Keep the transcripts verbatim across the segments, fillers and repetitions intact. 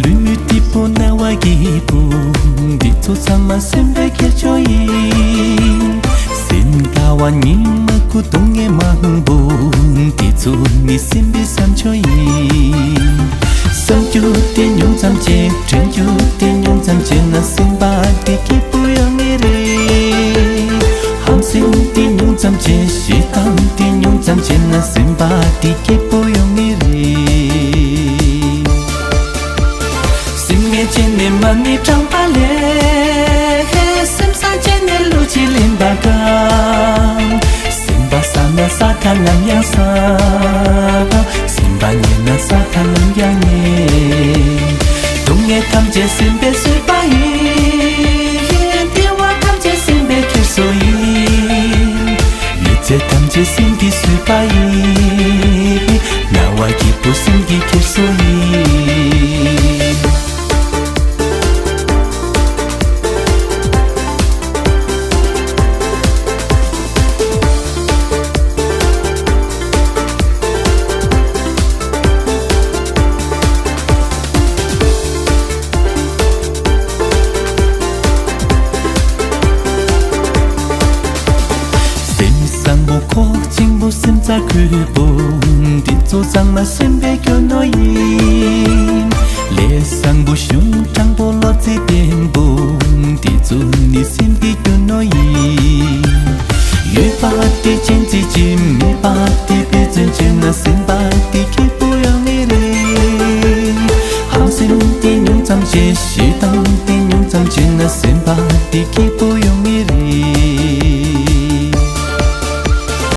ལུས་ཐིབས་པོ་རྣ་བ་སྐྱིད་པོ། འདི་ཚོ་ཚང་མ་སེམས་པའི་ཁྱེར་ཆོ་ཡིན། སེམས་ལྟ་བ་སྙིང་མ་ཁུ་སྡུག་བསྔལ་མང་པོ། འདི་ཚོ་ནི་སེམས་པའི་བསམ་ཆོ་ཡིན། བསམ་རྒྱུ་དེ་ཉུང་ཙམ་བྱས། དྲན་རྒྱུ་དེ་ཉུང་ཙམ་བྱས་ན་སེམས་པ་དེ་སྐྱིད་པོ་ཡོང་ངེས་རེད། ཧམ་སེམས་དེ་ཉུང་ཙམ་བྱས། ཞེ་སྡང་དེ་ཉུང་ཙམ་བྱས་ན་སེམས་པ་དེ་སྐྱིད་པོ་ཡོང་ངེས་རེད། སེམས་ངལ་བྱས་ནས་མ་ཎི་བགྲངས་པ་ལས། སེམས་བཟང་བྱས་ནས་བློ་གཅིག་ལེན་པ་གང་། སེམས་པ་བཟང་ན་ས་མཐའ་ནམ་ཡང་བཟང་། སེམས་པ་ཉེས་ན་ས་མཐའ་ནམ་ཡང་ཉེས། སྡུག་བསྔལ་ཐམས་ཅད་སེམས་པས་བཟོས་པ་ཡིན། བདེ་བ་ཐམས་ཅད་སེམས་པས་ཁྱེར་སོ་ཡིན། ཡོད་ཚད་ཐམས་ཅད་སེམས་ཀྱིས་བཟོས་པ་ཡིན། རྣ་བ་སྐྱིད་པོ་སེམས་ཀྱིས་ཁྱེར་སོ་ཡིན། སེམས་བཟང་པོ་ཁོག་ཆེན་པོ་སེམས་རྩ་འཁོལ་པོ། འདི་ཚོ་ཚང་མ་སེམས་པའི་སྐྱོ་ནོ་ཡིན། ལས་བཟང་པོ་གཞུང་དྲང་པོ་བློ་རྩེ་བརྟན་པོ། འདི་ཚོ་ནི་སེམས་ཀྱི་སྐྱོ་ནོ་ཡིན། ཡོད་པ་དེ་ཅན་ཚིག་ཅིག་མེད་པ་དེ་དཔེ་མཚོན་བྱས་ན་སེམས་པ་དེ་སྐྱིད་པོ་ཡོང་ངེས་རེད། ཧམ་སེམས་དེ་ཉུང་ཙམ་བྱས། ཞེ་སྡང་དེ་ཉུང་ཙམ་བྱས་ན་སེམས་པ་དེ་སྐྱིད་པོ་ཡོང་ངེས་རེད།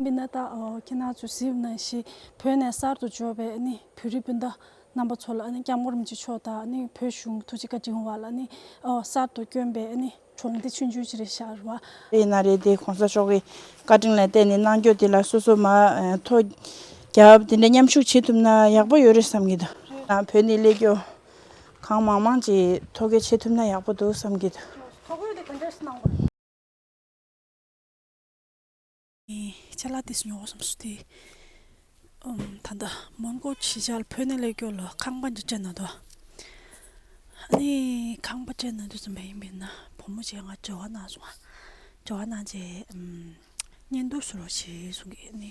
མི་ན་ད་ཨོ་ཁྱེད་རང་ཚོ་གཟིགས་ནང་བཞིན་བོད་ནས་གསར་དུ་འབྱོར་བའི་ནི་བོད་རིགས་སྤུན་ཟླ་རྣམ་པ་ཚོ་ལ་ཨ་ནི་སྐྱབས་མགོན་རིན་པོ་ཆེ་མཆོག་དང་ཨ་ནི་བོད་གཞུང་ཐུགས་རྗེ་བཀའ་དྲིན་འོང་བ་ལ་ཨ་ནི་ཨོ་གསར་དུ་བསྐྱོན་པའི་ཨ་ནི་གྲོང་སྡེ་ཆུང་ཆུང་ཅིག་རེད་ཤག་རེད་བ། ཡིན་ན་རེད་དེ་གོང་ས་མཆོག་གི་བཀའ་དྲིན་ལ་བརྟེན་ནས་གནང་རྒྱུ་དེ་ལ་སོ་སོ་མ་ཨ་ཐོ་རྒྱབ་དེ་འདྲ་མཉམ་ཞུགས་བྱེད་ཐུབ་ན་ཡག་པོ་ཡོད་རེད་བསམ་གྱི་འདུག་ཨ་བོད་ནས་སླེབས་རྒྱུ་གང་མང་མང་ཅིག་ཐོ་འགོད་བྱེད་ཐུབ་ན་ཡག་པོ་འདུག་བསམ་གྱི་འདུག་ཐོ་འགོད་དེ་ག་འདྲས་གནང་དགོས། ཅ་ལག་དེ་ཉོ་བསམ་སོང་སྟེ། ཨམ། ད་ལྟ་མོན་གྷོ་གཞིས་ཆགས་ལ་བོད་ནས་སླེབས་རྒྱུ་ལ་ཁང་པ་འདི་སྤྲད་ན་འདུག་ཨ་ནི་ཁང་པ་སྤྲད་ན་འདུག་བསམ་པ་ཡིན་པས་ན་བུ་མོ་ཅིག་ང་འབྲེལ་བ་གནང་སོང་། འབྲེལ་བ་གནང་རྗེས་ཨམ། བརྙན་ཐུང་བཟོ་རོགས་བྱེད་གསུང་གི་ནི།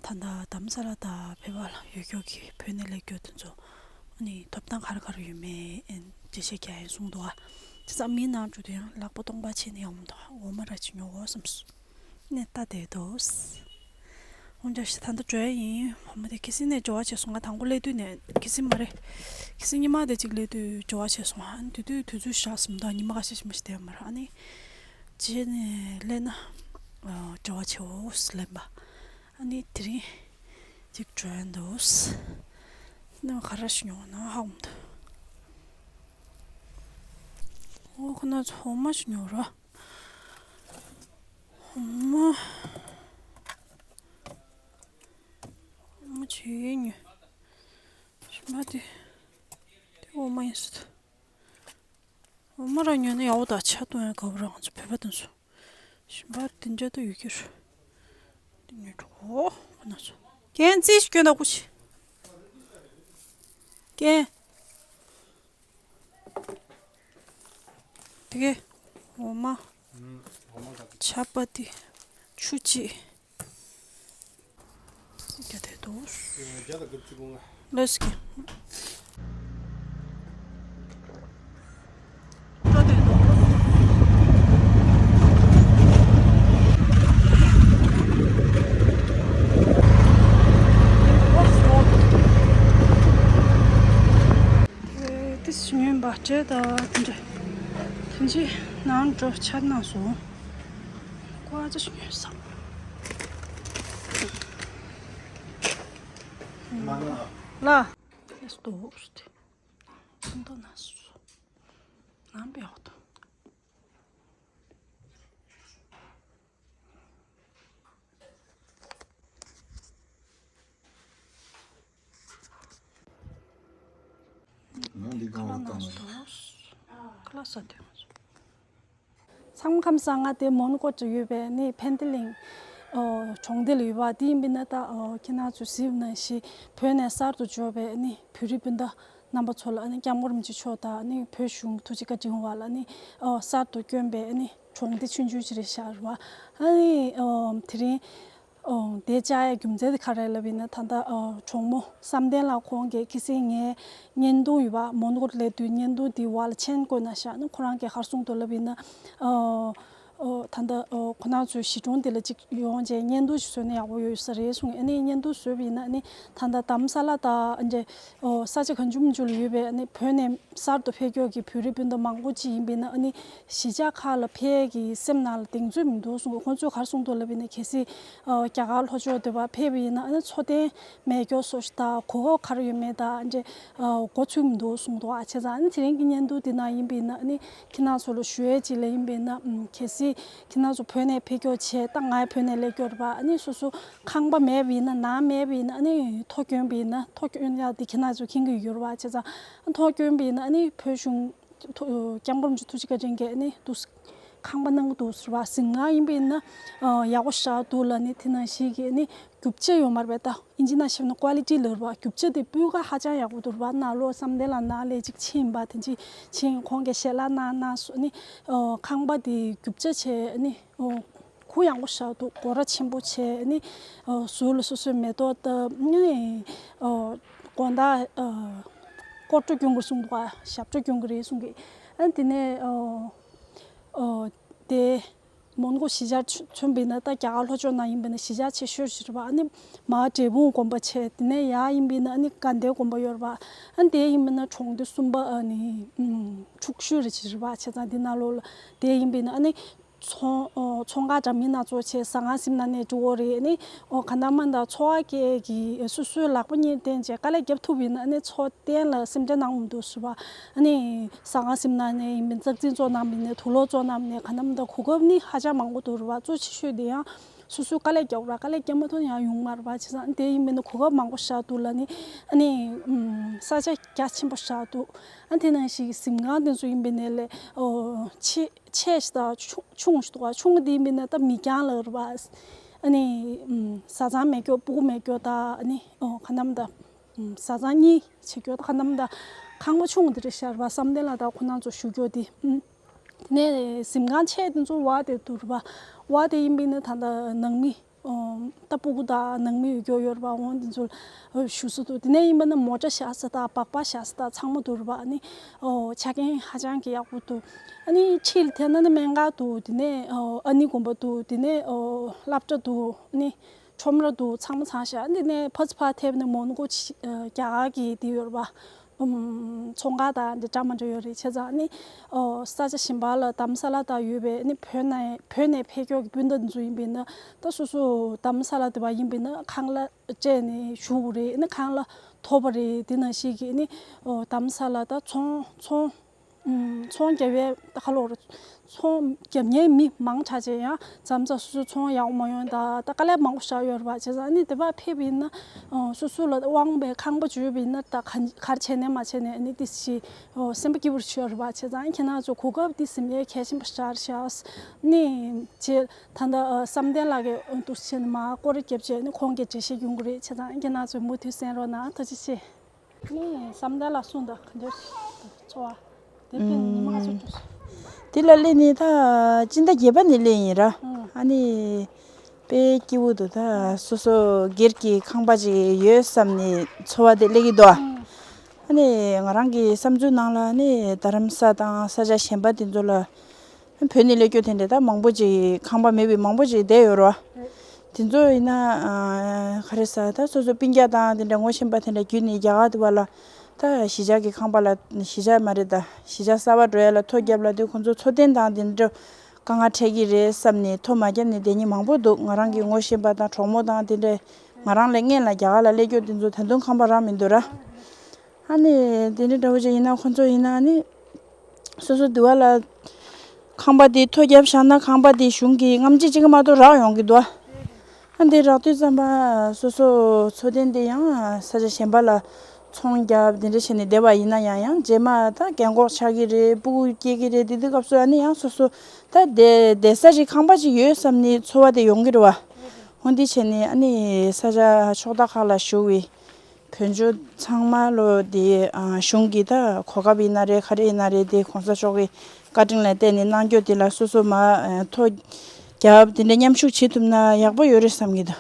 ད་ལྟ་དྷ་རམ་ས་ལ་དང་བོད་པ་ལ་ཡོད་རྒྱུ་གི་བོད་ནས་སླེབས་རྒྱུ་དེ་ཚོ་ཨ་ནི་ཐོབ་ཐང་ག་རེ་ག་རེ་ཡོད་མེད་ཨེ་འགྲེལ་བཤད་རྒྱག་ཡིན་གསུངས་འདུག་ཨ་ཅི་ཙམ་མིན་ནང་བཅུག་དུས་ཡང་ལག་པ་སྟོང་པ་ཕྱིན་ནས་ཡོང་མི་འདུག་འོ་མ་ར་ཅིག་ཉོ་འོ་བསམས་ནས་ལྟ་བསྡད་འདུག་འོན་ཀྱང་ད་ལྟ་འགྲོ་ཡ་ཡིན། འོ་མ་དེ་ཁ་སང་ནས་འབྲེལ་བ་བྱས་སོང་། ང་དང་པོ་སླེབས་དུས་ནས་ཁ་སང་མ་རེད། ཁ་སང་ཉི་མ་དེ་གཅིག་སླེབས་དུས་འབྲེལ་བ་བྱས་སོང་། ཨ་ནི་དེ་དུས་དུས་ཚོད་ཞག་གསུམ་དང་ཉི་མ་ཁ་ཤས་ཤིག་མ་ཞིག་བསྡད་ཡོད་མ་རེད། ཨ་ནི་རྗེས་ནས་སླེབས་ན་འབྲེལ་བ་བྱེད་འོ་ལབ་པ། ཨ་ནི་དེ་རིང་ཅིག་འགྲོ་ཡ་འདུག་ནས་ག་རེ་ཞིག་ཉོ་ན་ཧ་གོ་མི་འདུག་འོ་ཁོ་ན་ཚོ་འོ་མ་ཞིག་ཉོ་ར། འོ་མ། འོ་མ་ཆེ་ཉོ། ཞིམ་པ་དེ། དེ་འོ་མ་ཡིན་སྲིད། འོ་མ་རང་ཉོས་ན་ཡག་པོ་འདུག་ཆ་གཏོང་ཡ་དགའ་པོ་རང་ཚོ་བོད་པ་དེ་ཚོ། ཞིམ་པ་དེ་འདྲ་ད་ཡོད་ཀྱི་རེད། དེ་ཉོས་འགྲོ་གོ་ཁོ་ན་ཚོ། རྒན་རྩིས་ཤིག་སྐྱོན་དང་ཀུ་ཤི། རྒན། དེ་གའི་འོ་མ། ཆར་པ་དེ། ཆུ་གཅིག་རྒྱ་དེ་དུ། ལོས་ཀྱི། དེ་སུ་ཉོན་པ་སྤྲད་ད་དེ་འདྲ། དེ་འདྲ་ནང་འགྲོ་ཆར་ནང་སོང་། ཀོ་ཨ་ཅག་ཞིག་ཉོས་ས། ལ། ལས་ཏོ་སྟེ། ཏོ་ན་སོ། ནམ་པའི་འོག་ཏུ། ང་འདི་གང་ལ་བཏང་ན། ཁ་ལག་ཟ་དུས། ཚང་ཁམས་སང་ང་དེ་མོན་གྷོ་ཅིག་ཡོད་པའི་ནི་ཕན་ཏི་ལིང་ཨོ་གྲོང་སྡེ་ལ་ཡོད་པ་དེ་ཡིན་པས་ན་ད་ཨོ་ཁྱེད་རང་ཚོ་གཟིགས་ནང་བཞིན་བོད་ནས་གསར་དུ་འབྱོར་བའི་ནི་བོད་རིགས་སྤུན་ཟླ་ རྣམ་པ་ཚོ་ལ་ཨ་ནི་སྐྱབས་མགོན་རིན་པོ་ཆེ་མཆོག་དང་ཨ་ནི་བོད་གཞུང་ཐུགས་རྗེ་བཀའ་དྲིན་འོག་ལ་ཨ་ནི་ཨོ་གསར་དུ་བསྐྱོན་པའི་ཨ་ནི་གྲོང་སྡེ་ཆུང་ཆུང་ཅིག་རེད་ཤག་རེད་བ། ཨ་ནི་ཨོ་དེ་རིང་ཨོ་དེ་བཅར་ཡ་རྒྱུ་མཚན་དེ་ག་རེ་ལབ་ཡིན་ན། ད་ལྟ་ཨོ་གྲོགས་མོ་བསམ་གཏན་ལགས་ཁོང་གིས་ཁ་སང་ངའི་བརྙན་ཐུང་ཡོད་པ། མོན་གྷོར་སླེབས་དུས་བརྙན་ཐུང་དེ་བར་ལ་མཆན་བཀོད་གནང་ཤག་ཨ་ནི་ཁོ་རང་གིས་ག་རེ་གསུངས་འདུག་ལབ་ཡིན་ན། ཨོ་ཨོ་ད་ལྟ་ཨོ་ཁོ་རང་ཚོའི་གཞིས་གྲོང་དེ་ལ་ཅིག་ཡོང་བྱས་བརྙན་ཐུང་ཞིག་བཟོས་ན་ཡག་པོ་ཡོད་ས་རེད་གསུངས། ཨ་ནི་བརྙན་ཐུང་བཟོས་པ་ཡིན་ན་ཨ་ནི་ད་ལྟ་དྷ་རམ་ས་ལ་དང་འདྲ་ཨོ་ས་ཆ་གང་བྱུང་མང་བྱུང་ལ་ཡོད་པའི་ཨ་ནི་བོད་ནས་གསར་དུ་ཕེབས་མཁན་གྱི་བོད་རིགས་སྤུན་ཟླ་མང་པོ་ཅིག་ཡིན་པ་ཡིན་ན། ཨ་ནི་གཞིས་ཆགས་ཁག་ལ་ཕེབས་ཀྱི་སེམས་ནང་ལ་གདེང་ཚོད་མི་འདུག་གསུངས། ཁོང་ཚོས་ག་རེ་གསུངས་འདུག་ལབ་པ་ཡིན་ན། གལ་སྲིད་ཨོ་རྒྱ་གར་ལྷོ་ཕྱོགས་དེ་བར་ཕེབས་པ་ཡིན་ན་ཨ་ནི་འཚོ་རྟེན་མེད་མཁན་བཟོ་ཞིག་དང་གོ་སྐབས་ག་རེ་ཡོད་མེད་དང་འདྲ་ཨོ་མགོ་ཚོད་མི་འདུག་གསུངས་འདུག་ཨ་བྱས་ཙང་ཨ་ནི་དེ་རིང་གི་བརྙན་ཐུང་དེ་ནང་ཡིན་པ་ཡིན་ན་ཨ་ནི་ཁྱེད་རང་ཚོ་ལ་ཞུ་ཡས་ཅིག་ལ་ཡིན་པ་ཡིན་ན། ཨམ་གལ་སྲིད་ཁྱེད་རང་ཚོ་བོད་ནས་ཕེབས་མཁན་བྱས། ད་ང་བོད་ནས་སླེབས་མཁན་རེད་པ། ཨ་ནི་སོ་སོ་ཁང་པ་མེད་པ་ཡིན་ན། ནང་མེད་པ་ཡིན་ན། ཨ་ནི་ཐོ་བསྐྱོན་པ་ཡིན་ན། ཐོ་བསྐྱོན་ཡག་དེ་ཁྱེད་རང་ཚོ་མཁྱེན་གྱི་ཡོད་རེད་པ། བྱས་ཙང་ཐོ་བསྐྱོན་པ་ཡིན་ན་ཨ་ནི་བོད་གཞུང་ཐུ་སྐྱབས་མགོན་རིན་པོ་ཆེ་ཐུགས་རྗེ་བཀའ་དྲིན་གྱིས་ཨ་ནི་འདུག་ཁང་པ་གནང་གི་འདུག་ཟེར་བ། གཟིམ་ཁང་ཡིན་པ་ཡིན་ན་ཨ་ཡག་པོ་ཞེ་དྲག་འདུག་ལབ་ནས། དེ་ནང་བཞིན་གྱི་ཨ་ནི་རྒྱུ་ཆ་ཡོད་མ་རེད་པས། ད་ཨིན་ཇི་ནང་བཤད་ན་ཀོ་ལི་ཊི་ལབ་རེད་པ། རྒྱུ་ཆ་དེ་སྤུས་ཀ་ཧ་ཅང་ཡག་པོ་འདུག་རེད་པ། ནང་ལོགས་བསམ་གཏན་ལགས་ནང་ལ་ཅིག་ཕྱིན་པ། དེ་ཅིག་ཕྱིན། ཁོང་གིས་ཞལ་ལག་གནང་གནང་སོང་། ཨ་ནི་ཨོ་ཁང་པ་དེ་རྒྱུ་ཆ་བྱས། ཨ་ནི་ཨོ་གུ་ཡངས་པོ་ཞེ་དྲག་འདུག་སྒོ་ར་ཆེན་པོ་བྱས། ཨ་ནི་ཨོ་ཟུར་ལ་སོ་སོའི་མེ་ཏོག་བཏབ། ཨ་ནི་ཨོ་དགོང་དག་ཨོ་སྐོར་བྲོ་སྐྱོང་གི་གསུངས་འདུག་ཨ་ཞབས་བྲོ་སྐྱོང་གི་རེད་གསུངས་ཀྱི། ཨ་ནི་དེ་ནས་ཨོ་ཨོ་དེ་མོན་གྷོ་གཞིས་ཆགས་མཚོན་པ་ཡིན་ན། ད་རྒྱ་གར་ལྷོ་ཕྱོགས་ནང་ཡིན་པ་ཡིན་ན་གཞིས་ཆགས་ཆེ་ཤོས་ཤིག་རེད་པ། ཨ་ནི་མར་འབྲས་སྤུངས་དགོན་པ་བྱས། དེ་ནས་ཡར་ཡིན་པ་ཡིན་ན་ཨ་ནི་དགའ་ལྡན་དགོན་པ་ཡོད་རེད་པ། ཨ་ནི་དེ་ཡིན་པ་ཡིན་ན་གྲོང་སྡེ་གསུམ་པ་ཨ་ནི་ཨུམ་ཕྱུག་ཤོས་རེད་ཅིག་རེད་པ། བྱས་ཙང་དེ་ནང་ལོགས་ལ་དེ་ཡིན་པ་ཡིན་ན་ཨ་ནི་ཚོང་ཨོ་ཚོང་ཁང་འདྲ་མིན་སྣ་ཚོགས་བྱས། ཟ་ཁང་གཟིམ་ན་གནས་འགྲོ་གི་རེད། ཨ་ནི་ཨོ་ག་ནང་མ་ད་འཚོ་བ་སྐྱེལ་གྱི་སོ་སོའི་ལག་པ་གཉིས་བརྟེན་བྱས་དཀའ་ལས་རྒྱབ་ཐུབ་པ་ཡིན་ན། ཨ་ནི་འཚོ་རྟེན་ལ་སེམས་ཁྲལ་གནང་མི་འདུག་ཟེར་བ། ཨ་ནི་ཟ་ཁང་གཟིམ་ན་ནས་ཡིན་པའི་རྩག་རྩིག་བཙོང་ན་མིན་ནས། དུག་ལོག་བཙོང་ན་མིན་ནས། ག་ནམ་ད་གོ་སྐབས་ནི་ཧ་ཅང་མང་པོ་འདུག་རེད་བ། གཙོ་ཆེ་ཤོས་དེ་ཡང་སོ་སོའི་དཀའ་ལས་རྒྱག་ར། དཀའ་ལས་རྒྱབ་མ་ཐུབ་ན་ཡང་ཡོང་མ་རེད་བ། བྱས་ཙང་དེ་ཡིན་པས་ན་གོ་སྐབས་མང་པོ་ཞེ་དྲག་འདུག་ལབ་ནི། ཨ་ནི་ཨམ་ས་ཆ་རྒྱ་ཆེན་པོ་ཞེ་དྲག་འདུག་ཨ་དེ་ནང་བཞིན་གཟིམ་ཁང་དེ་ཚོ་ཡིན་པས་ན་ལས་ཨོ་ཆེ་ཆེ་ཞིག་དང་ཆུང་ཆུང་ཞིག་འདུག་བ། ཆུང་དེ་ཡིན་པས་ན་ད་མི་རྐྱང་ལ་རེད་བ། ཨ་ནི་ཨམ་བཟའ་ཚང་མེད་མཁན་སྤུ་གུ་མེད་མཁན་དང་། ཨ་ནི་ཨོ་ག་ནམ་ད། ཨམ་བཟའ་ཚང་གཉིས་བྱེད་རྒྱུ་ད་ག་ནམ་ད་ཁང་པ་ཆུང་དེ་རེད་ཤག་རེད་པ། བསམ་གཏན་ལགས་དང་ཁོ་རང་ཚོ་བཞུགས་རྒྱུ་དེ། ཨམ་དེ་ནས་གཟིམ་ཁང་ཆེ་དེ་ཚོ་བ་དེ་འདུག་རེད་པ། བ་དེ་ཡིན་པས་ན་ད་ལྟ་ནང་མི་ཨོ་ད་སྤུ་གུ་དང་ནང་མི་ཡོད་རྒྱུ་ཡོད་རེད་པ། འོ་དེ་ཚོ་བཞུགས་ས་འདུག་དེ་ནས་ཡིན་པས་ན་མོ་ཊ་བཞག་ས་དང་སྦག་སྦག་བཞག་ས་དང་ཚང་མ་འདུག་རེད་པ། ཨ་ནི་ཨོ་ཆ་རྐྱེན་ཧ་ཅང་གི་ཡག་པོ་འདུག་ཨ་ནི་ཕྱི་ལ་དེ་ན་ནི་སྨན་ཁང་འདུག་དེ་ནས་ཨོ་ཨ་ནི་དགོན་པ་འདུག་དེ་ནས་ཨོ་སློབ་གྲྭ་འདུག་ཨ་ནི་ཁྲོམ་ར་འདུག་ཚང་མ་ཚང་ཤག་འདི་ནས་ཕར་ཚུར་ཕར་ཐེབས་ནས་མོན་གྷོ་ཕྱི་ཨ་རྒྱ་གར་གྱི་དེ་ཡོད་རེད་པ། ཨུམ་ཚོང་ཁང་དང་འདི་འདྲ་མི་འདྲ་ཡོད་རེད། བྱས་ཙང་ནི་ཨོ་ས་ཆ་གཞན་པ་ལ་དྷ་རམ་ས་ལ་དང་ཡོད་པའི་ནི་བོད་ནས་བོད་ནས་ཕེབས་མཁན་གྱི་སྤུན་ཟླ་འདི་ཚོ་ཡིན་པས་ན། ད་སོ་སོ་དྷ་རམ་ས་ལ་དེ་བ་ཡིན་པས་ན་ཁང་གླ་སྤྲད་ནས་བཞུགས་རེད། ནི་ཁང་གླ་ཐོབ་པ་རེད། དེ་ནང་བཞིན་གྱི་ནི་ཨོ་དྷ་རམ་ས་ལ་ད་ཚོང་ཚོང་ཨུམ་ཚོང་རྒྱབ་པའི་ད་ཁ་ལོ་རེད། ཚོང་རྒྱབ་མཁན་མི་མང་དྲགས་བྱས་ཡང་མཚམས་མཚམས་སོ་སོའི་ཚོང་ཡག་པོ་མ་ཡོང་ད་ད་དཀའ་ལས་མང་པོ་བཞག་ཡོད་རེད་པ། བྱས་ཙང་ནི་དེ་བ་ཕེབས་པ་ཡིན་ན་ཨོ་སོ་སོ་ལ་དབང་བའི་ཁང་པ་བརྗོད་པ་ཡིན་ན་ད་ག་ག་རེ་བྱས་ནས་མ་བྱས་ནས་ནི་ཏི་ཞིག་ཨོ་སེམས་པ་སྐྱིད་པོ་ཞིག་ཡོད་རེད་པ། བྱས་ཙང་ཁྱེད་རང་ཚོ་གོ་སྐབས་འདི་ཟིན་ཡས་གལ་ཆེན་པོ་ཞིག་རེད་ཤག་ནི་བྱས་ད་ལྟ་ཨོ་བསམ་གཏན་ལགས་ཀྱིས་ཨོ་འདུག་བྱས་ནས་མར་སྐོར་ར་བརྒྱབ་བྱས་ནི་ཁོང་གིས་འགྲེལ་བཤད་སྐྱོན་གྱི་རེད། བྱས་ཙང་ཁྱེད་རང་ཚོས་མུ་མཐུད་གསན་རོགས་གནང་། ཐུགས་རྗེ་ཆེ། ནས་བསམ་གཏན་ལགས་གསུངས་དང་ག་འདྲ་འཚོ་བ། དེ་ཕན་ཉི་མ་ག་ཚོད་འགྲོ། དེ་ལ་སླེབས་ནས་ད་སྤྱི་ཟླ་བརྒྱད་པ་ནས་སླེབས་ཡིན་ར། ཨ་ནི་དཔེ་སྐྱིད་པོ་འདུག་ད་སོ་སོ་སྒེར་གྱི་ཁང་པ་ཅིག་ཡོད་བསམ་ནས་འཚོ་བ་དེ་སླེབས་ཀྱི་འདུག་ཨ་ནི་ང་རང་གི་བསམ་ཚུལ་ནང་ལ་ནི་རྡ་རམ་ས་དང་ས་ཆ་གཞན་པ་དེ་ཚོ་ལ། བོད་ནས་སླེབས་རྒྱུ་དེ་འདྲ་ད་མང་པོ་ཅིག་ཁང་པ་མེད་པའི་མང་པོ་ཅིག་བསྡད་ཡོད་རེད་བ། དེ་ཚོ་ཡིན་ན་ཨ་ག་རེ་ཟ་ད་སོ་སོ་སྤུན་ཀྱག་དང་དེ་འདྲ་ངོ་ཤེས་པ་དེ་འདྲ་བརྒྱུད་ནས་རྒྱ་གར་དུ་བ་ལ་ད་གཞིས་ཆགས་ཀྱི་ཁང་པ་ལ་གཞིས་ཆགས་མ་རེད་ད་གཞིས་ཆགས་གསར་པ་འགྲོ་ཡ་ལ་ཐོ་རྒྱབ་ལ་དུས་ཁོང་ཚོ་འཚོ་རྟེན་དང་དེ་འདྲ་དཀའ་ངལ་འཕྲད་ཀྱི་རེད་བསམ་ནས་ཐོ་མ་རྒྱབ་ནས་བསྡད་མཁན་མང་པོ་འདུག་ང་རང་གི་ངོ་ཤེས་པ་དང་གྲོགས་མོ་དང་དེ་འདྲས་ང་རང་ལས་སྔོན་ལ་རྒྱ་གར་ལ་སླེབས་རྒྱུ་དེ་ཚོ་ད་དུང་ཁང་པ་རག་མི་འདུག་ར། ཨ་ནི་དེ་འདྲ་འདྲ་བོ་ཅིག་ཡིན་ན་ཁོང་ཚོ་ཡིན་ན་ཨ་ནི་སོ་སོ་དུ་བ་ལ་ཁང་པ་དེ་ཐོ་རྒྱབ་བཞག་ན་ཁང་པ་དེ་གཞུང་གི་ལྔ་བཅུ་གཅིག་མ་གཏོགས་རག་ཡོང་གི་འདུག་ཨ་འདི་རག་དུས་ཙམ་པ་སོ་སོ་འཚོ་རྟེན་དེ་ཡང་ས་ཆ་གཞན་པ་ལ་ཚོང་རྒྱབ་དེ་འདྲ་བྱས་ནས་བསྡད་པ་ཡིན་ན་ཡང་ཡང་རྗེས་མ་ད་རྒན་གོག་ཆགས་ཀྱི་རེད། སྤུ་གུ་སྐྱེ་གི་རེད། དེ་དུས་སྐབས་སུ་ཨ་ནི་ཡང་སོ་སོ་ད་བསྡད་བསྡད་ས་ཅིག་ཁང་པ་ཅིག་ཡོད་བསམ་ནས་འཚོ་བ་དེ་ཡོང་གི་རེད་བ། འོ་འདི་བྱས་ནས་ཨ་ནི་ས་ཆ་ཕྱོགས་མཐའ་ཁག་ལ་བཞུགས་པའི་ བོད་ལྗོངས་ཚང་མ་ལོ་དེ་ཨ་གཞུང་གི་ད་གོ་སྐབས་ཡིན་ན་རེད། ག་རེ་ཡིན་ན་རེད། དེ་གོང་ས་མཆོག་གི་བཀའ་དྲིན་ལ་བརྟེན་ནས་གནང་རྒྱུ་དེ་ལ་སོ་སོ་མ་ཨ་ཐོ་རྒྱབ་དེ་འདྲ་མཉམ་ཞུགས་བྱེད་ཐུབ་ན་ཡག་པོ་ཡོད་རེད་བསམ་གྱི་འདུག།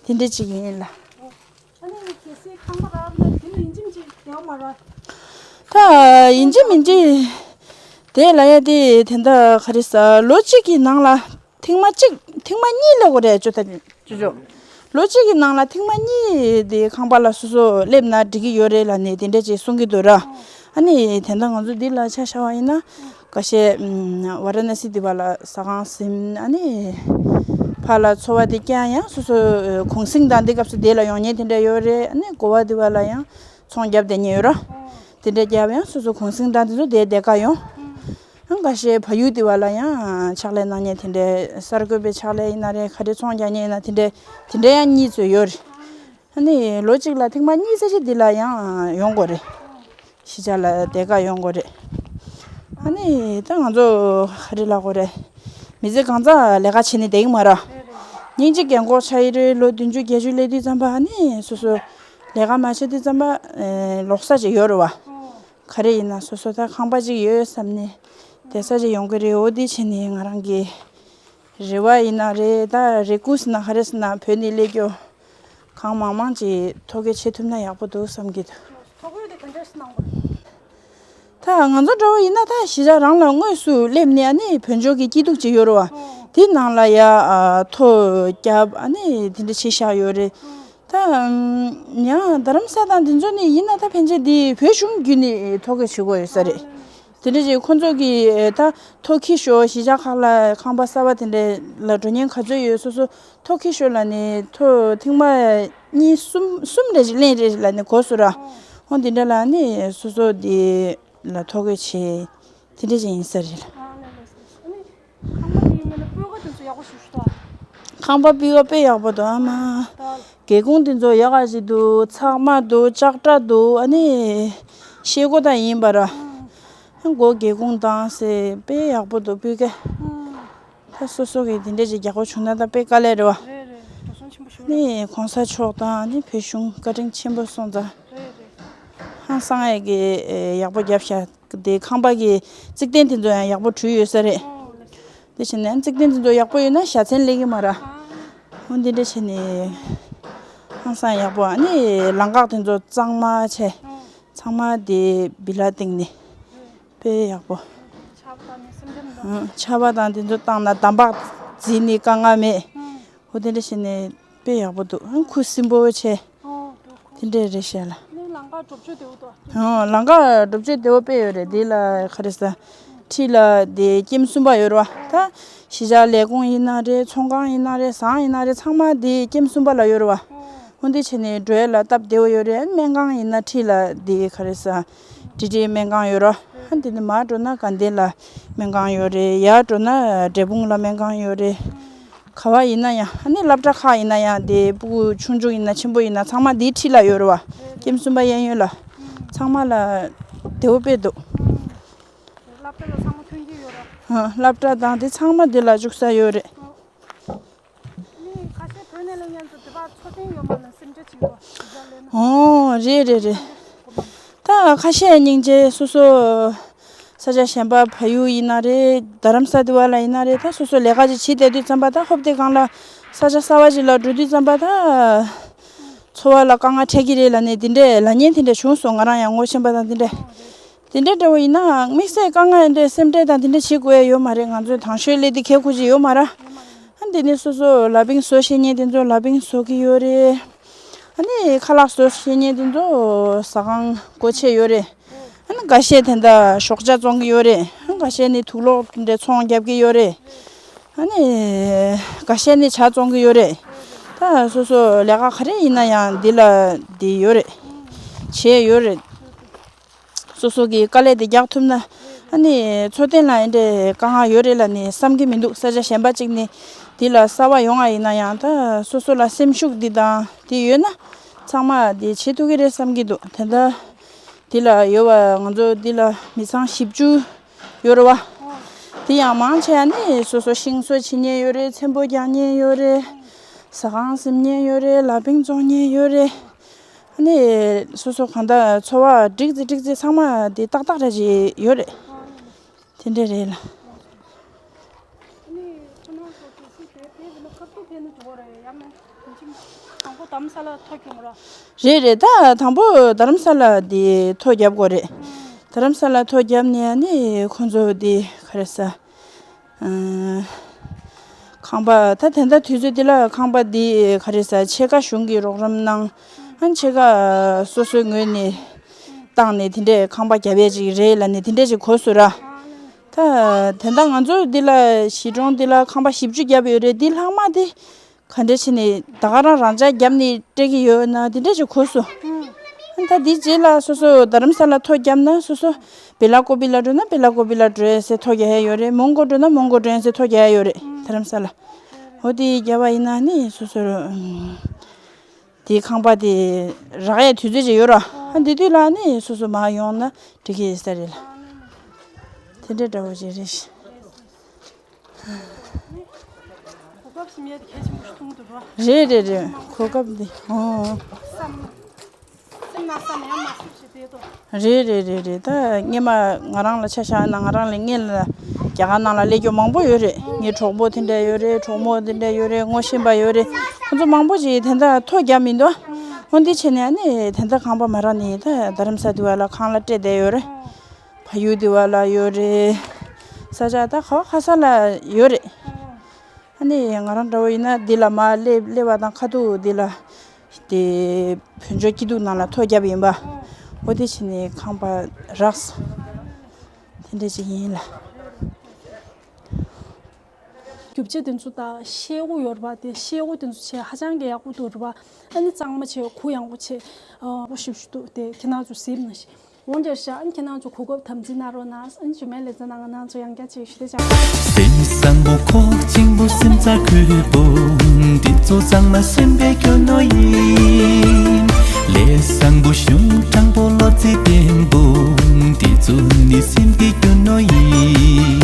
དེ་འདྲ་ཅིག་ཡིན་ལ། ཨ་ནི་གལ་སྲིད་ཁང་པ་རག་ན་དེ་ལ་ཡིན་གཅིག་མིན་གཅིག་བསྡད་མ་རེད། ད་ཡིན་གཅིག་མིན་གཅིག་བསྡད་ལ་ཡ་དེ་དེ་འདྲ་ག་རེ་ཟ། ལོ་གཅིག་གི་ནང་ལ་ཐེངས་མ་གཅིག་ཐེངས་མ་གཉིས་སླེབས་དགོས་རེད། ཅོ་ད་ཅོ་ཅོ། ལོ་གཅིག་གི་ནང་ལ་ཐེངས་མ་གཉིས་དེ་ཁང་པ་ལ་སོ་སོ་སླེབས་ན་འགྲིག་གི་ཡོད་རེད་ལབ་ནས་དེ་འདྲ་ཅིག་གསུང་གི་འདུག་ར། ཨ་ནི་དེ་འདྲ་ང་ཚོ་འདི་ལ་ཆ་བཞག་པ་ཡིན་ན་ཁ་ཤས་ཝཱ་ར་ཎ་སི་འདི་བ་ལ་ཟ་ཁང་ཟིན། ཨ་ནི་ཕར་ལ་འཚོ་བ་དེ་བསྐྱལ་ཡང་སོ་སོ་གུང་གསེང་དང་འདི་སྐབས་སུ་དེ་ལ་ཡོང་མཁན་དེ་འདྲ་ཡོད་རེད། ཨ་ནི་གོ་བ་འདི་བ་ལ་ཡང་ཚོང་བརྒྱབ་བསྡད་མཁན་ཡོད་ར། དེ་འདྲ་བརྒྱབ་ཡང་སོ་སོ་གུང་གསེང་དང་དེ་ཚོ་དེ་སྡེ་ཁག་ཡོང་། ཨང་། ཁ་ཤས་ཕ་ཡུལ་དེ་བ་ལ་ཡང་ཕྱག་ལས་གནང་མཁན་དེ་འདྲའི་གསར་འགོད་པའི་ཕྱག་ལས་ཡིན་ན་རེད། ག་རེ་ཚོང་རྒྱག་མཁན་ཡིན་ན་དེ་འདྲའི་དེ་འདྲའི་ཡང་གཉིས་ཚོད་ཡོད་རེད། ཨ་ནི་ལོ་གཅིག་ལ་ཐེངས་མ་གཉིས་ཙམ་ཅིག་འདི་ལ་ཡང་ཡོང་དགོས་རེད། གཞིས་ཆགས་ལ་སྡེ་ཁག་ཡོང་དགོས་རེད། ཨ་ནི་ད་ང་ཚོ་ག་རེ་ལབ་དགོས་རེད། མི་ཚེ་གང་ཚང་ལས་ཀ་བྱས་ནས་བསྡད་ཀྱི་མ་རེད། སྙིང་རྗེ་རྒན་གོག་ཆགས་ཡི་རེད། ལོ་བདུན་ཅུ་བརྒྱད་ཅུ་སླེབས་དུས་ཙམ་པ་ཨ་ནི་སོ་སོ་ལས་ཀ་མ་བྱེད་དུས་ཙམ་པ་ཨེ་ལོག་ས་ཅིག་ཡོད་རེད་བ། ག་རེ་ཡིན་ན་སོ་སོ་ད་ཁང་པ་ཅིག་ཡོད་བསམ་ནས་བསྡད་ས་ཅིག་ཡོང་གི་རེད། འོ་དེ་བྱས་ནས་ང་རང་གི་རེ་བ་ཡིན་ན་རེད། ད་རེ་སྐུལ་ཟེར་ན་ག་རེ་ཟེར་ན་བོད་ནས་སླེབས་རྒྱུ་གང་མང་མང་ཅིག་ཐོ་འགོད་བྱེད་ཐུབ་ན་ཡག་པོ་འདུག་བསམ་གྱི་འདུག། ཐོ་འགོད་དེ་ག་འདྲས་གནང་དགོས། ད་ང་ཚོ་འདྲ་བོ་ཡིན་ན་ད་གཞིས་ཆགས་རང་ལ་དངོས་སུ་སླེབས་ནས་ཨ་ནི་བོད་ལྗོངས་ཀྱི་སྐྱིད་སྡུག་ཅིག་ཡོད་རེད་བ། དེ་ནང་ལ་ཡ་ཨ་ཐོ་རྒྱབ་ཨ་ནི་དེ་འདྲ་བྱས་བཞག་ཡོད་རེད། ད་ཡང་རྡ་རམ་ས་དང་དེ་ཚོ་ནས་ཡིན་ན་ད་ཕན་ཆད་འདི་བོད་གཞུང་བརྒྱུད་ནས་ཐོ་འགོད་བྱེད་དགོས་ཡོད་ས་རེད། དེ་འདྲ་ཅིག་ཁོང་ཚོ་གིས་ད་ཐོ་འཁྱེར་ཤོག། གཞིས་ཆགས་ཁག་ལ་ཁང་པ་གསར་པ་དེ་འདྲ་ལ་འགྲོ་མཁན་ག་ཚོད་ཡོད་སོ་སོ་ཐོ་འཁྱེར་ཤོག་ལབ་ནས་ཐོ་ཐེངས་མ་གཉིས་གསུམ་གསུམ་རེ་ལེན་རེ་ལབ་ནས་གོ་སོང་ར། ཧོ་དེ་འདྲ་ལ་ནི་སོ་སོ་དེ་ལ་ཐོ་འགོད་བྱས་དེ་འདྲ་ཅིག་ཡིན་ས་རེད་ལ། ཁང་པ་དེའི་ངོས་ནས་སྤོས་ཀ་དེ་ཚོ་ཡག་པོ་ཞེ་པོ་ཅིག་འདུག་ཨ། ཁང་པ་སྤོས་ཀ་དཔེ་ཡག་པོ་འདུག་ཨ་མ། ད་སྒེའུ་ཁུང་དེ་ཚོ་ཡག་ག་ཞིག་འདུག། ཚགས་མ་འདུག། ལྕགས་དྲ་འདུག། ཨ་ནི་ཤེལ་སྒོ་དང་ཡིན་པ་ར། ཨ་སྒོ་སྒེའུ་ཁུང་དང་ཟེར་དཔེ་ཡག་པོ་འདུག་སྤོས་ཀ། ད་སོ་སོ་གི་དེ་འདྲས་ཅིག་རྒྱག་དགོས་བྱུང་ན་ད་དཔེ་དཀའ་ལས་རེད་བ། རེད་རེད། འགྲོ་སོང་ཆེན་པོ་ཞིག་རེད། ནི་གོང་ས་མཆོག་དང་ནི་བོད་གཞུང་བཀའ་དྲིན་ཆེན་པོ་སོང་ཙང་། རེད་རེད། ཧང་སང་ཡས་ཀྱི་ཡག་པོ་རྒྱབ་ཤག། དེ་ཁང་པ་གི་རྩིག་རྟེན་དེ་ཚོ་ཡང་ཡག་པོ་བྲུས་ཡོད་ས་རེད། ཨོ་ལགས་སོ། དེ་བྱས་ནས་རྩིག་རྟེན་དེ་ཚོ་ཡག་པོ་ཡོད་ན་བཞའ་ཚན་སླེབས་ཀྱི་མ་རེད། ཨ། འོ་འདི་འདྲ་བྱས་ནས་ཧང་སང་ཡག་པོ། ཨ་ནི་ལམ་ཁ་དེ་ཚོ་གཙང་མ་བྱས། ཨོ། ཚང་མ་དེ་བི་ལ་བཏིང་ནས་དཔེ་ཡག་པོ། ཆར་པ་དང་ནི་སེམས་ཁྲལ་མི་འདུག། ཨ། ཆར་པ་དང་དེ་ཚོ་བཏང་ན་འདམ་བག་འཛིན་ནས་དཀའ་ངལ་མེད། ཨོ། འོ་དེ་འདྲ་བྱས་ནས་དཔེ་ཡག་པོ་འདུག། ཨ། ཁུ་སིམ་པོ་བྱས། ཨོ། དེ་འདྲས་རེད་ཤག་ལ། ནི་ལམ་ཁ་འགྲོ་བྱེད་བདེ་བོ་འདུག། ཨོ། ལམ་ཁ་འགྲོ་བྱེད་བདེ་བོ་དཔེ་ཡོད་རེད། འདི་ལ་ག་རེ་ཟ། འཁྲིས་ལ་དེ་ཀེམ་གསུམ་པ་ཡོད་རེད་བ། ད་གཞིས་ཆགས་ལས་ཁུངས་ཡིན་ན་རེད། ཚོང་ཁང་ཡིན་ན་རེད། ཟངས་ཡིན་ན་རེད། ཚང་མ་དེ་ཀེམ་གསུམ་པ་ལ་ཡོད་རེད་བ། ཨོ། འོ་འདི་བྱས་ནས་འགྲོ་ཡ་ལ་སྟབས་བདེ་བོ་ཡོད་རེད། སྨན་ཁང་ཡིན་ན་འཁྲིས་ལ་དེ་ག་རེ་ཟ། བཀྲིས་བཀྲིས་སྨན་ཁང་ཡོད་རེད་བ། ཨ། འདི་ནས་མར་འགྲོ་ན་དགའ་ལྡན་ལ་སྨན་ཁང་ཡོད་རེད། ཡར་འགྲོ་ན་འབྲས་སྤུངས་ལ་སྨན་ཁང་ཡོད་རེད། ག་བ་ཡིན་ན་ཡང་། ཨ་ནི་སློབ་གྲྭ་ཁག་ཡིན་ན་ཡང་། དེ་སྤུ་གུ་ཆུང་ཆུང་ཡིན་ན་ཆེན་པོ་ཡིན་ན་ཚང་མ་དེའི་འཁྲིས་ལ་ཡོད་རེད་བ། ཀེམ་གསུམ་པ་གཡས་གཡོན་ལ། ཚང་མ་ལ་བདེ་བོ་དཔེ་འདུག། སློབ་གྲྭ་ལ་ཚང་མ་མཐུན་རྐྱེན་ཡོད་རེད། ཨ། སློབ་གྲྭ་དང་དེ་ཚང་མ་དེ་ལ་འཇུག་ས་ཡོད་རེད། ཨ། ནི་ཁ་ཤས་བོད་ནས་སླེབས་མཁན་ཚོ་དེ་བར་འཚོ་རྟེན་ཡོད་མ་ལ་སེམས་ཁྲལ་བྱེད་དགོས་ཞིག་ལས་ན། ཨོ། རེད་རེད་རེད། ད་ཁ་ཤས་སྙིང་རྗེ། སོ་སོ་ས་ཆ་གཞན་པ་ཕ་ཡུལ་ཡིན་ན་རེད། རྡ་རམ་ས་དེ་བ་ལ་ཡིན་ན་རེད། ད་སོ་སོ་ལས་ཀ་ཅིག་བྱེད་བསྡད་དུས་ཙམ་པ། ད་ཧོབ་སྟེ་གང་ལ་ས་ཆ་གསར་བ་ཅིག་ལ་འགྲོ་དུས་ཙམ་པ། ད་འཚོ་བ་ལ་དཀའ་ངལ་འཕྲད་ཀྱི་རེད་ལབ་ནས་དེ་འདྲས་ལབ་མཁན་དེ་འདྲས་བྱུང་སོང་། ང་རང་ཡང་ངོ་ཤེས་པ་དང་དེ་འདྲས། དེ་འདྲས་འདྲ་བོ་ཡིན་ན་དམིགས་བསལ་དཀའ་ངལ་འདྲས་སེམས་ཁྲལ་དང་དེ་འདྲས་བྱེད་དགོས་ཡ་ཡོད་མ་རེད། ང་ཚོས་དང་ཤོས་སླེབས་དུས་ཁེ་ཁུར་ཅིག་ཡོད་མ་རེད། ཨ། འདི་ནས་སོ་སོ་ལ་ཕིང་བཟོ་ཤེས་མཁན་དེ་ཚོ་ལ་ཕིང་བཟོ་གི་ཡོད་རེད། ཨ་ནི་ཁ་ལག་བཟོ་ཤེས་མཁན་དེ་ཚོ་ཟ་ཁང་སྒོ་ཕྱེ་ཡོད་རེད། ཨ་ནི་འགའ་ཤས་དེ་འདྲ་ཞོགས་ཇ་བཙོང་གི་ཡོད་རེད། ཨ་ནི་འགའ་ཤས་ནི་དུག་སློག་དེ་འདྲ་ཚོང་རྒྱབ་ཀྱི་ཡོད་རེད། ཨ་ནི་འགའ་ཤས་ནི་ཇ་བཙོང་གི་ཡོད་རེད། ད་སོ་སོ་ལས་ཀ་ག་རེ་ཡིན་ན་ཡང་འདི་ལ་འདི་ཡོད་རེད། བྱས་ཡོད་རེད། སོ་སོ་གི་དཀའ་ལས་དེ་རྒྱག་ཐུབ་ན། ཨ་ནི་འཚོ་རྟེན་ལ་ཨེ་འདྲས་དཀའ་ངལ་ཡོད་རེད་ལབ་ནས་བསམ་གྱི་མི་འདུག། ས་ཆ་གཞན་པ་གཅིག་ནས་འདི་ལ་གསར་པ་ཡོང་བ་ཡིན་ན་ཡང་། ད་སོ་སོ་ལ་སེམས་ཤུགས་འདི་དང་འདི་ཡོད་ན་ཚང་མ་འདི་བྱེད་ཐུབ་ཀྱི་རེད་བསམ་གྱི་འདུག། དེ་འདྲ་འདི་ལ་ཡོད་པ་ང་ཚོ་འདི་ལ་མི་ཚང་བཞི་བཅུ་ཡོད་རེད་བ། འདི་ཡང་མང་ཆེ་བ་ནི་སོ་སོ་ཤིང་བཟོ་བྱེད་མཁན་ཡོད་རེད། ཚེམ་པོ་རྒྱག་མཁན་ཡོད་རེད། ཟ་ཁང་ཟིན་མཁན་ཡོད་རེད། ལ་ཕིང་བཙོང་མཁན་ཡོད་རེད། ནི་སོ་སོ་གང་ལྟར་འཚོ་བ་སྒྲིག་ཙི་སྒྲིག་ཙི་ཚང་མ་དེ་ཏག་ཏག་རེ་ཅིག་ཡོད་རེད། དེ་འདྲ་རེད་ལ། རེད་རེད། ད་དང་པོ་རྡ་རམ་ས་ལ་དེ་ཐོ་རྒྱབ་དགོས་རེད། རྡ་རམ་ས་ལ་ཐོ་རྒྱབ་ནས་ནི་ཁོང་ཚོ་དེ་ག་རེ་ཟ། ཁང་པ་ད་དེ་འདྲ་དུས་ཚོད་འདི་ལ་ཁང་པ་འདི་ག་རེ་ཟ་ཕྱེད་ཀ་གཞུང་གིས་རོགས་རམ་གནང་། ཨ་ཕྱེད་ཀ་སོ་སོའི་ངོས་ནས་བཏང་ནས་དེ་འདྲས་ཁང་པ་རྒྱབ་ཡས་ཅིག་རེད་ལབ་ནས་དེ་འདྲས་ཅིག་གོ་སོང་ར། ད་དེ་འདྲ་ང་ཚོ་འདི་ལ་གཞིས་གྲོང་འདི་ལ་ཁང་པ་བཞི་བཅུ་བརྒྱབ་ཡོད་རེད། འདི་ལྷག་མ་དེ་ག་འདྲས་བྱས་ནས་ད་ག་རང་རང་འཇགས་བརྒྱབ་ནས་སྤྲད་ཀྱི་ཡོད་ན་དེ་འདྲས་ཅིག་གོ་སོང་། ཨ་ད་འདི་རྗེས་ལ་སོ་སོ་རྡ་རམ་ས་ལ་ཐོ་བརྒྱབ་ན་སོ་སོ་བེ་ལ་ཀོ་པི་ལ་འགྲོ་ན་བེ་ལ་ཀོ་པི་ལ་འགྲོ་ཡས་ཟེར་ཐོ་རྒྱག་ཡས་ཡོད་རེད། མོན་གྷོ་འགྲོ་ན་མོན་གྷོ་འགྲོ་ཡས་ཟེར་ཐོ་རྒྱག་ཡས་ཡོད་རེད། རྡ་རམ་ས་ལ། འོ་དེ་རྒྱབ་པ་ཡིན་ན་ནི་སོ་སོར་དེའི་ཁང་པ་དེ་རག་ཡས་དུས་ཚོད་ཅིག་ཡོད་ར། ཨ་འདི་དུས་ལ་ནི་སོ་སོ་མར་ཡོང་ན་འགྲིག་གི་ཡོད་ས་རེད་ལ། དེ་འདྲ་འདྲ་བོ་ཅིག་རེད། གོ་སྐབས་ཟིན་ཡས་དེ་གལ་ཆེན་པོ་ཞིག་མཐོང་གི་འདུག་ར། རེད་རེད་རེད། གོ་སྐབས་འདི་ཨོ། སེམས་ན་བསམ་ཡང་མ་སེམས་ཞིག་དེ་དོ། རེད་རེད་རེད་རེད། ད་སྔས་མ་ང་རང་ལ་ཆ་བཞག་ན་ང་རང་ལས་སྔས་ལ་རྒྱ་གར་ནང་ལ་སླེབས་རྒྱུ་མང་པོ་ཡོད་རེད། ངའི་གྲོགས་པོ་དེ་འདྲ་ཡོད་རེད། གྲོགས་མོ་དེ་འདྲ་ཡོད་རེད། ངོ་ཤེས་པ་ཡོད་རེད། ཁོང་ཚོ་མང་པོ་ཞིག་དེ་འདྲ་ཐོ་རྒྱབ་མི་འདུག་འོ་འདི་བྱས་ནས་ཨ་ནི་དེ་འདྲ་ཁང་པ་མ་རག་ནི་ད་རྡ་རམ་ས་དེ་བ་ལ་ཁང་གླ་སྤྲད་བསྡད་ཡོད་རེད། ཕ་ཡུལ་དེ་བ་ལ་ཡོད་རེད། ས་ཆ་ད་ག་བ་ག་ས་ལ་ཡོད་རེད། ཨ་ནི་ང་རང་འདྲ་བོ་ཡིན་ན་འདི་ལ་མར་སླེབས་སླེབས་པ་དང་ཁ་ཐུག་འདི་ལ་དེ་བོད་ལྗོངས་སྐྱིད་སྡུག་ནང་ལ་ཐོ་རྒྱབ་ཡིན་པ། འོ་དེ་བྱས་ནས་ཁང་པ་རག་སོང་། དེ་འདྲ་ཅིག་ཡིན་ལ། རྒྱུ་ཆ་དེ་ཚོ་དང་ཤེལ་སྒོ་ཡོད་རེད་པ། དེ་ཤེལ་སྒོ་དེ་ཚོ་བྱས་ཧ་ཅང་གི་ཡག་པོ་འདུག་རེད་པ། ཨ་ནི་གཙང་མ་བྱས་གུ་ཡངས་པོ་བྱས་ཨ་པོ་ཞིབ་ཞིབ་འདུག་དེ་ཁྱེད་རང་ཚོ་གཟིགས་ན་ཤེས། འོང་རྒྱུར་བཞག་ཨ་ནི་ཁྱེད་རང་ཚོ་གོ་སྐབས་དམ་འཛིན་གནང་རོགས་གནང་། ཨ་ནི་ཞུ་མེད་ལེ་ཚན་ནང་ང་རང་ཚོ་ཡང་བསྐྱར་ཅིག་ཞུ་དེ་བྱ། སེམས་བཟང་པོ་ཁོག་ཆེན་པོ་སེམས་རྩ་ཁུལ་པོ། འདི་ཚོ་ཚང་མ་སེམས་པའི་རྒྱུ་ནོར་ཡིན། ལས་བཟང་པོ་གཞུང་དྲང་པོ་བློ་རྩེ་བརྟན་པོ། འདི་ཚོ་ནི་སེམས་ཀྱི་རྒྱུ་ནོར་ཡིན།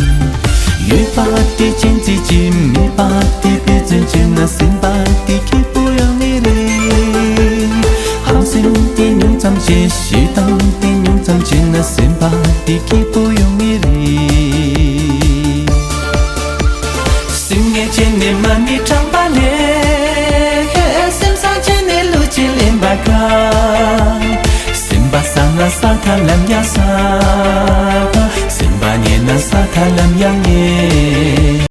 ཡོད་པ་དེ་ཅན་གཅིག་ཅིག་མེད་པ་དེ་དཔེ་མཚོན་བྱས་ན་སེམས་པ་དེ་སྐྱིད་པོ་ཡོང་ངེས་རེད། ཧམ་སེམས་དེ་ཉུང་ཙམ་བྱས། ཞེ་སྡང་དེ་ཉུང་ཙམ་བྱས་ན་སེམས་པ་དེ་སྐྱིད་པོ་ཡོང་ངེས་རེད། སེམས་ངལ་བྱས་ནས་མ་ཎི་བགྲངས་པ་ལས། སེམས་བཟང་བྱས་ནས་བློ་ཅིག་ལེན་པ་དཀའ། སེམས་པ་བཟང་ན་ས་མཐའ་ལམ་ཡང་བཟང་།